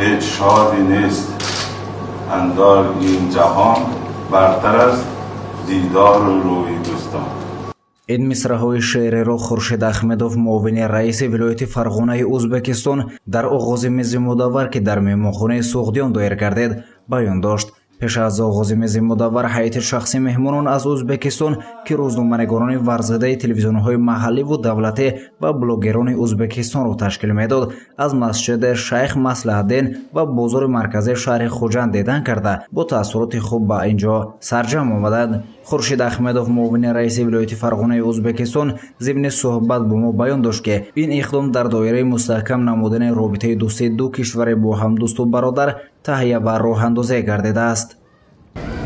Ҳеҷ шодӣ нест андар ин ҷаҳон бартар аз дидору рӯи дӯстон. Ин мисраҳои шеъриро Хуршед Ахмедов, муовини раиси вилояти Фарғонаи Ӯзбекистон, дар оғози мизи мудаввар, ки дар меҳмонхонаи Суғдиён доир гардид, баён дошт. Пеш аз оғози мизи мудаввар ҳайати шахсии меҳмонон аз Ӯзбекистон, ки рӯзноманигорони варзидаи телевизионҳои маҳалливу давлатӣ ва блогерони Ӯзбекистонро ташкил медод, аз масҷиди Шайх Маслаҳатдин ва бозори марказии шаҳри Хуҷанд дидан карда, бо таассуроти хуб ба ин ҷо сарҷамъ омаданд. Хуршед Ахмедов, муовини раиси вилояти Фарғонаи Ӯзбекистон, зимни суҳбат бо мо баён дошт, ки ин иқдом дар доираи мустаҳкам намудани робитаи дӯстии ду кишвари бо ҳам дӯсту бародар таҳия ва роҳандозӣ гардидааст.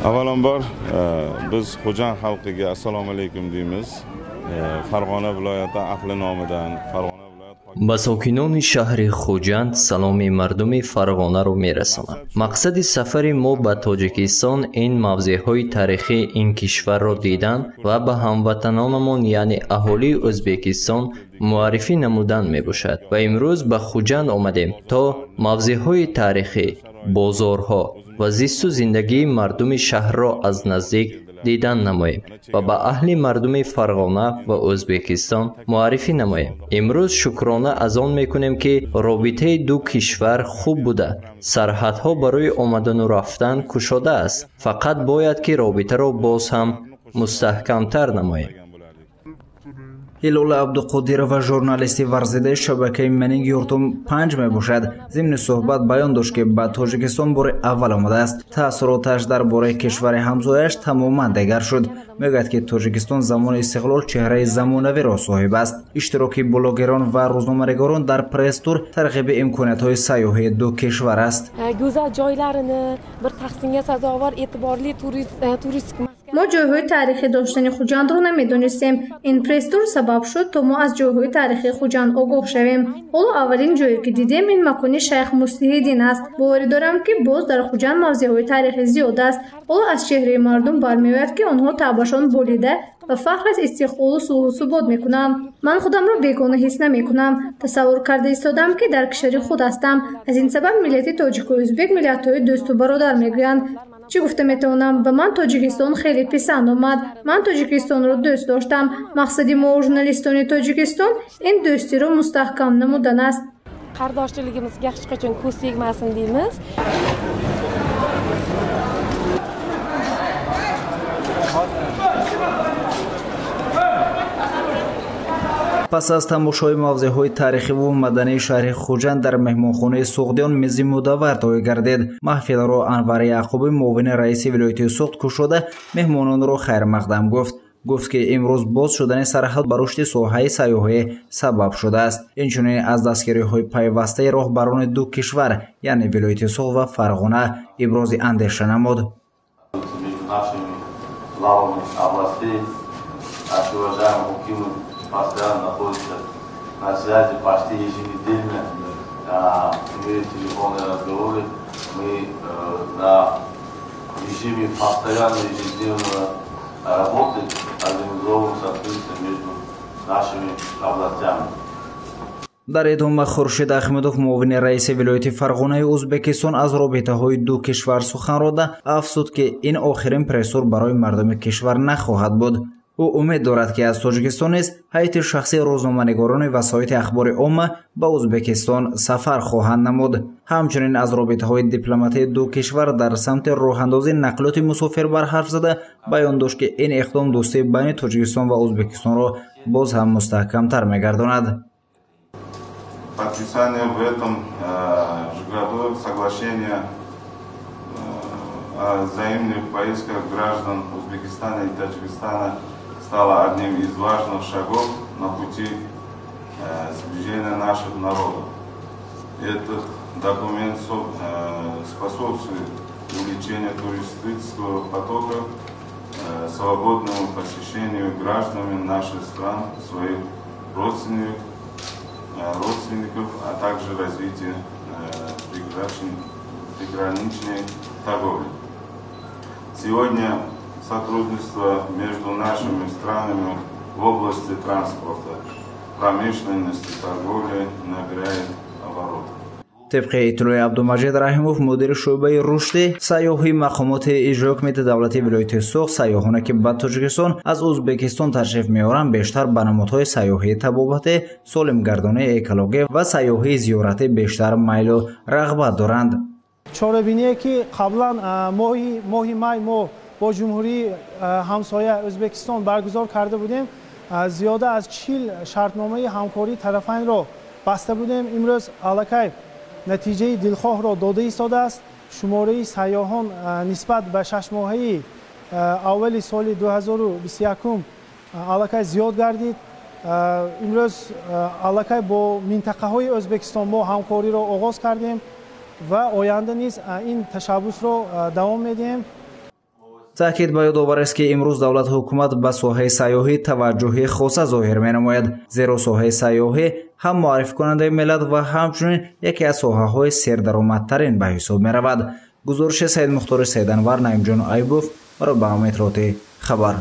Avvalambor biz Xo'jand xalqiga assalomu alaykum deymiz. Farg'ona viloyati ahli nomidan Farg'ona viloyat Ба сокинони шаҳри Хуҷанд саломи мардуми Фарғонаро мерасонам. Мақсади сафари мо ба Тоҷикистон ин мавзеъҳои таърихии ин кишварро дидан ва ба ҳамватанонамон, яъне аҳолии Ӯзбекистон, муаррифӣ намудан мебошад ва имрӯз ба Хуҷанд омадем, то мавзеъҳои таърихӣ, бозорҳо ва зисту зиндагии мардуми шаҳрро аз наздик дидан намоем ва ба аҳли мардуми Фарғона ва Ӯзбекистон муаррифӣ намоем. Имрӯз шукрона аз он мекунем, ки робитаи ду кишвар хуб буда, сарҳадҳо барои омадану рафтан кушода аст. Фақат бояд, ки робитаро боз ҳам мустаҳкамтар намоем. Ҳилола Абдуқодирова, журналисти варзидаи шабакаи Менинг Юртум 5 мебошад, зимни суҳбат баён дошт, ки ба Тоҷикистон бори аввал омадааст. Таассуроташ дар бораи кишвари ҳамсояаш тамоман дигар шуд. Мегӯяд, ки Тоҷикистон замони истиқлол чеҳраи замонавиро соҳиб аст. Иштироки блогерон ва рӯзноманигорон дар пресс-тур тарғиби имкониятҳои сайёҳии ду кишвар аст. Go'zal joylarini bir tahsinga sazovor e'tiborli turistik Мо ҷойҳои таърихӣ доштани Хуҷандро намедонистем. Ин пресс-тур сабаб шуд, то мо аз ҷойҳои таърихии Хуҷанд огоҳ шавем. Ҳоло аввалин ҷое, ки дидем, ин макони Шайх Муслиҳиддин аст. Боварӣ дорам, ки боз дар Хуҷанд мавзеъҳои таърихӣ зиёд аст. Ҳоло аз чеҳраи мардум бармеояд, ки онҳо таъбашон болида ва фахр аз истиқлолу сулҳу субот мекунанд. Ман худамро бегона ҳис намекунам. Тасаввур карда истодам, ки дар кишвари худ ҳастам. Аз ин сабаб миллати тоҷику ӯзбек миллатҳои дӯсту бародар мегӯянд. Чӣ гуфта метавонам? Ба ман Тоҷикистон хеле писанд омад. Ман Тоҷикистонро дӯст доштам. Мақсади мо, журналистони Тоҷикистон, ин дӯстиро мустаҳкам намудан аст. Qardoshchiligimizga hech qachon ko'z tegmasin deymiz. Пас аз тамошои мавзеъҳои таърихиву мадании шаҳри Хуҷанд дар меҳмонхонаи Суғдиён мизи мудаввар доир гардид. Маҳфилро Анвар Яъқубӣ, муовини раиси вилояти Суғд, кушода, меҳмононро хайрмақдам гуфт. Гуфт, ки имрӯз боз шудани сарҳад ба рушди соҳаи сайёҳӣ сабаб шудааст. Инчунин аз дастгириҳои пайвастаи роҳбарони ду кишвар, яъне вилояти Суғд ва Фарғона, ибрози андеша намуд. Между нашими главами областей, наши уважаемые мукимы постоянно находятся на связи почти еженедельно, имеют телефонные разговоры. Мы на режиме постоянной ежедневной работы организовываем сотрудничество между нашими областями. Дар идома Хуршед Ахмедов, муовини раиси вилояти Фарғонаи Ӯзбекистон, аз робитаҳои ду кишвар сухан рода, афзуд, ки ин охирин пресс-тур барои мардуми кишвар нахоҳад буд. Ӯ умед дорад, ки аз Тоҷикистон низ ҳайати шахсии рӯзноманигорони васоити ахбори омма ба Ӯзбекистон сафар хоҳанд намуд. Ҳамчунин аз робитаҳои дипломатии ду кишвар дар самти роҳандозии нақлиёти мусофирбар ҳарф зада, баён дошт, ки ин иқдом дӯстии байни Тоҷикистон ва Ӯзбекистонро боз ҳам мустаҳкамтар мегардонад. Подписание в этом же году соглашения о взаимных поездках граждан Узбекистана и Таджикистана стало одним из важных шагов на пути сближения наших народов. Этот документ способствует увеличению туристического потока, свободному посещению гражданами наших стран своих родственников, а также развитию приграничной торговли. Сегодня сотрудничество между нашими странами в области транспорта, промышленности, торговли набирает обороты. Тибқи иттилои Абдумаҷид Раҳимов, мудири шӯъбаи рушди сайёҳии мақомоти иҷроии ҳукумати давлатии вилояти Суғд, сайёҳоне ки ба Тоҷикистон аз Ӯзбекистон ташриф меоранд, бештар ба намудҳои сайёҳии табобатӣ, солимгардонии экологӣ ва сайёҳии зиёратӣ бештар майлу рағбат доранд. Чорабиние ки қаблан моҳи май мо бо ҷумҳурии ҳамсоя Ӯзбекистон баргузор карда будем, зиёда аз 40 шартномаи ҳамкории тарафайнро баста будем. Имрӯз аллакай натиҷаи дилхоҳро дода истодааст. Шумораи сайёҳон нисбат ба шашмоҳаи аввали соли 2021 аллакай зиёд гардид. Имрӯз аллакай бо минтақаҳои Ӯзбекистон мо ҳамкориро оғоз кардем ва оянда низ ин ташаббусро давом медиҳем. Таъкид ба ёдовар аст, ки имрӯз давлат ҳукумат ба соҳаи сайёҳӣ таваҷҷӯҳи хоса зоҳир менамояд, зеро соҳаи сайёҳӣ ҳам муаррификунандаи миллат ва ҳамчунин яке аз соҳаҳои сердаромадтарин ба ҳисоб меравад. Гузориши Саидмухтори Саиданвар, Наимҷон Айбов барои барномаи иттилоотии «Хабар».